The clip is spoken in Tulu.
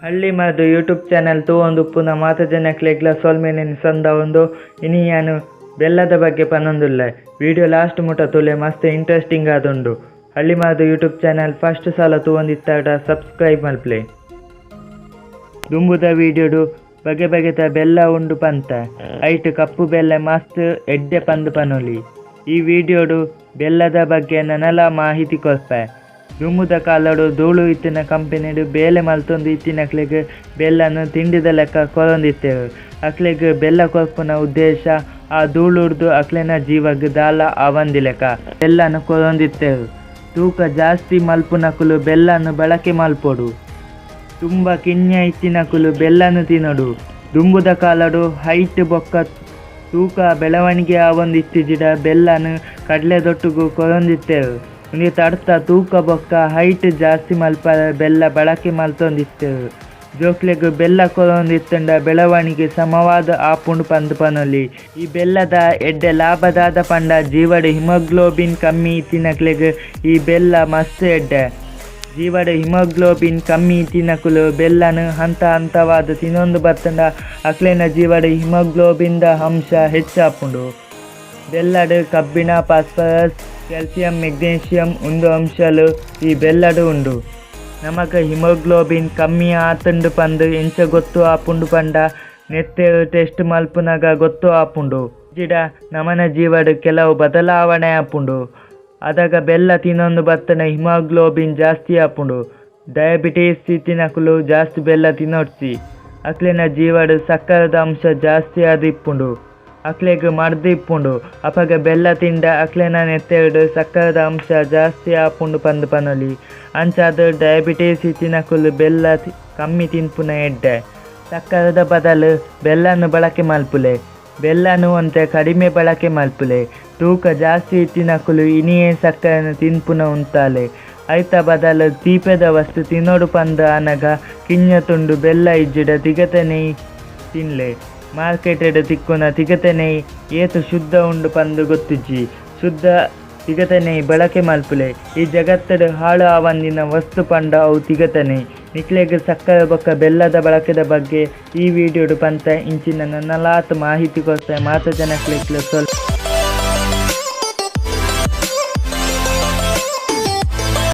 ಹಳ್ಳಿ ಮರ್ದ್ ಯೂಟ್ಯೂಬ್ ಚಾನೆಲ್ ತೂವೊಂದುಪ್ಪುನ ಮಾತ ಜನಕ್ಲೆಗ್ಲ ಸೊಲ್ಮೆಲೆನ್ ಸಂದಾವೊಂದು ಇನಿ ಯಾನ್ ಬೆಲ್ಲದ ಬಗ್ಗೆ ಪನೊಂದುಲ್ಲೆ. ವಿಡಿಯೋ ಲಾಸ್ಟ್ ಮುಟ ತೂಲೆ, ಮಸ್ತ್ ಇಂಟ್ರೆಸ್ಟಿಂಗ್ ಆದುಂಡು. ಹಳ್ಳಿ ಮರ್ದ್ YouTube channel first ಸಲ ತೂವೊಂದಿತ್ತಡ ಸಬ್ಸ್ಕ್ರೈಬ್ ಮಲ್ಪುಲೆ. ದುಂಬುದ ವಿಡಿಯೋಡು ಬಗೆ ಬಗೆತ ಬೆಲ್ಲ ಉಂಡು ಪಂತ, ಐಟ್ ಕಪ್ಪು ಬೆಲ್ಲ ಮಸ್ತ್ ಎಡ್ಡೆ ಪಂದ್ ಪನೊಲಿ. ಈ ವಿಡಿಯೋಡು ಬೆಲ್ಲದ ಬಗ್ಗೆ ನನಲ ಮಾಹಿತಿ ಕೊರ್ಪೆ. ದುಂಬುದ ಕಾಲಡು ಧೂಳು ಇತ್ತಿನ ಕಂಪನಿಡ್ ಬೇಲೆ ಮಲ್ತೊಂದು ಇತ್ತಿನಕ್ಲೆಗ್ ಬೆಲ್ಲನು ತಿಂಡಿದ ಲೆಕ್ಕ ಕೊರೊಂದಿತ್ತೆರ್. ಅಕ್ಲೆಗ್ ಬೆಲ್ಲ ಕೊರ್ಪುನ ಉದ್ದೇಶ ಆ ಧೂಳುರ್ದು ಅಕ್ಲೆನ ಜೀವಗ್ ದಾಲ ಆವಂದಿಲೆಕ ಬೆಲ್ಲನು ಕೊರೊಂದಿತ್ತೆರ್. ತೂಕ ಜಾಸ್ತಿ ಮಲ್ಪುನಕುಲು ಬೆಲ್ಲನು ಬಳಕೆ ಮಲ್ಪೊಡು. ತುಂಬಾ ಕಿನ್ಯ ಇತ್ತಿನಕುಲು ಬೆಲ್ಲನು ತಿನೊಡು. ದುಂಬುದ ಕಾಲಡು ಹೈಟ್ ಬೊಕ್ಕ ತೂಕ ಬೆಳವಣಿಗೆ ಆವೊಂದು ಇತ್ತಿಜಿಡ ಬೆಲ್ಲನು ಕಡ್ಲೆದೊಟ್ಟುಗು ಕೊರೊಂದಿತ್ತೆರ್. ಉಂದೆತ ಅರ್ಥ ತೂಕ ಬೊಕ್ಕ ಹೈಟ್ ಜಾಸ್ತಿ ಮಲ್ಪರೆ ಬೆಲ್ಲ ಬಳಕೆ ಮಲ್ತೊಂದಿತ್ತೆರ್. ಜೋಕ್ಲೆಗ್ ಬೆಲ್ಲ ಕೊರೊಂದಿತ್ತ್ಂಡ ಬೆಳವಣಿಗೆ ಸಮವಾದ್ ಆಪುಂಡು ಪಂದ್ ಪನೊಲಿ. ಈ ಬೆಲ್ಲದ ಎಡ್ಡೆ ಲಾಭ ದಾದ ಪಂಡ ಜೀವಡ್ ಹಿಮೋಗ್ಲೋಬಿನ್ ಕಮ್ಮಿ ಇತ್ತಿನಕ್ಲೆಗ್ ಈ ಬೆಲ್ಲ ಮಸ್ತ್ ಎಡ್ಡೆ. ಜೀವಡ್ ಹಿಮೋಗ್ಲೋಬಿನ್ ಕಮ್ಮಿ ಇತ್ತಿನಕುಲು ಬೆಲ್ಲನ್ ಹಂತ ಹಂತವಾದ್ ತಿನೊಂದು ಬತ್ತ್ಂಡ ಅಕ್ಲೆನ ಜೀವಡ್ ಹಿಮೋಗ್ಲೋಬಿನ್ ದ ಅಂಶ ಹೆಚ್ಚಾಪುಂಡು. ಬೆಲ್ಲಡ್ ಕಬ್ಬಿಣ, phosphorus, calcium, magnesium ಉಂದು ಅಂಶಲು ಈ ಬೆಲ್ಲಡ್ ಉಂಡು. ನಮಕ್ ಹಿಮೋಗ್ಲೋಬಿನ್ ಕಮ್ಮಿ ಆತುಂಡು ಪಂದ್ ಎಂಚ ಗೊತ್ತು ಆಪುಂಡು ಪಂಡ ನೆತ್ತೆರ್ ಟೆಸ್ಟ್ ಮಲ್ಪುನಗ ಗೊತ್ತು ಆಪುಂಡು. ಇಜ್ಜಿಡ ನಮನ ಜೀವಡ್ ಕೆಲವು ಬದಲಾವಣೆ ಆಪುಂಡು. ಅದಗ ಬೆಲ್ಲ ತಿನೊಂದು ಬತ್ತ್ಂಡ ಹಿಮೋಗ್ಲೋಬಿನ್ ಜಾಸ್ತಿ ಆಪುಂಡು. ಡಯಾಬಿಟೀಸ್ ಇತ್ತಿನಕುಲು ಜಾಸ್ತಿ ಬೆಲ್ಲ ತಿನೊಡ್ಚಿ. ಅಕ್ಲೆನ ಜೀವಡ್ ಸಕ್ಕರೆದ ಅಂಶ ಜಾಸ್ತಿ ಆದ್ ಇಪ್ಪುಂಡು. ಅಕ್ಲೆಗ್ ಮರ್ದ್ ಇಪ್ಪುಂಡು. ಅಪಗ ಬೆಲ್ಲ ತಿಂಡ ಅಕ್ಲೆನ ನೆತ್ತೆರ್ಡ್ ಸಕ್ಕರೆದ ಅಂಶ ಜಾಸ್ತಿ ಆಪುಂಡು ಪಂದ್ ಪನೊಲಿ. ಅಂಚಾದ್ ಡಯಾಬಿಟೀಸ್ ಇತ್ತಿನಕುಲು ಬೆಲ್ಲ ಕಮ್ಮಿ ತಿನ್ಪುನ ಎಡ್ಡೆ. ಸಕ್ಕರೆದ ಬದಲು ಬೆಲ್ಲನ್ ಬಳಕೆ ಮಲ್ಪುಲೆ. ಬೆಲ್ಲನ್ ಒಂತೆ ಕಡಿಮೆ ಬಳಕೆ ಮಲ್ಪುಲೆ. ತೂಕ ಜಾಸ್ತಿ ಇತ್ತಿನಕುಲು ಇನಿಯೇ ಸಕ್ಕರೆನ್ ತಿನ್ಪುನ ಉಂತಾಲೆ. ಐತ ಬದಲು ತೀಪೆದ ವಸ್ತು ತಿನೊಡು ಪಂದ್ ಆನಗ ಕಿನ್ಯ ತುಂಡು ಬೆಲ್ಲ ಇಜ್ಜಿಡ ತಿಗತ ನೆಯಿ ತಿನ್ಲೆ. ಮಾರ್ಕೆಟ್ ಡ್ ತಿಕ್ಕುನ ತಿಗತ ನೆಯಿ ಏತ್ ಶುದ್ಧ ಉಂಡು ಪಂದ್ ಗೊತ್ತಿಜ್ಜಿ. ಶುದ್ಧ ತಿಗತ ನೆಯಿ ಬಳಕೆ ಮಲ್ಪುಲೆ. ಈ ಜಗತ್ತ್ ಡ್ ಹಾಳು ಆವಂದಿನ ವಸ್ತು ಪಂಡ ಅವು ತಿಗತ ನೆಯಿ. ನಿಕ್ಲೆಗ್ ಸಕ್ಕರೆ ಬೊಕ್ಕ ಬೆಲ್ಲದ ಬಳಕೆದ ಬಗ್ಗೆ ಈ ವಿಡಿಯೋಡು ಪಂತೆ. ಇಂಚಿನ ನನಲಾತ್ ಮಾಹಿತಿ ಕೊರ್ಪೆ. ಮಾತ ಜನಕ್ಲೆಗ್ಲ ಸೊಲ್ಮೆಲು.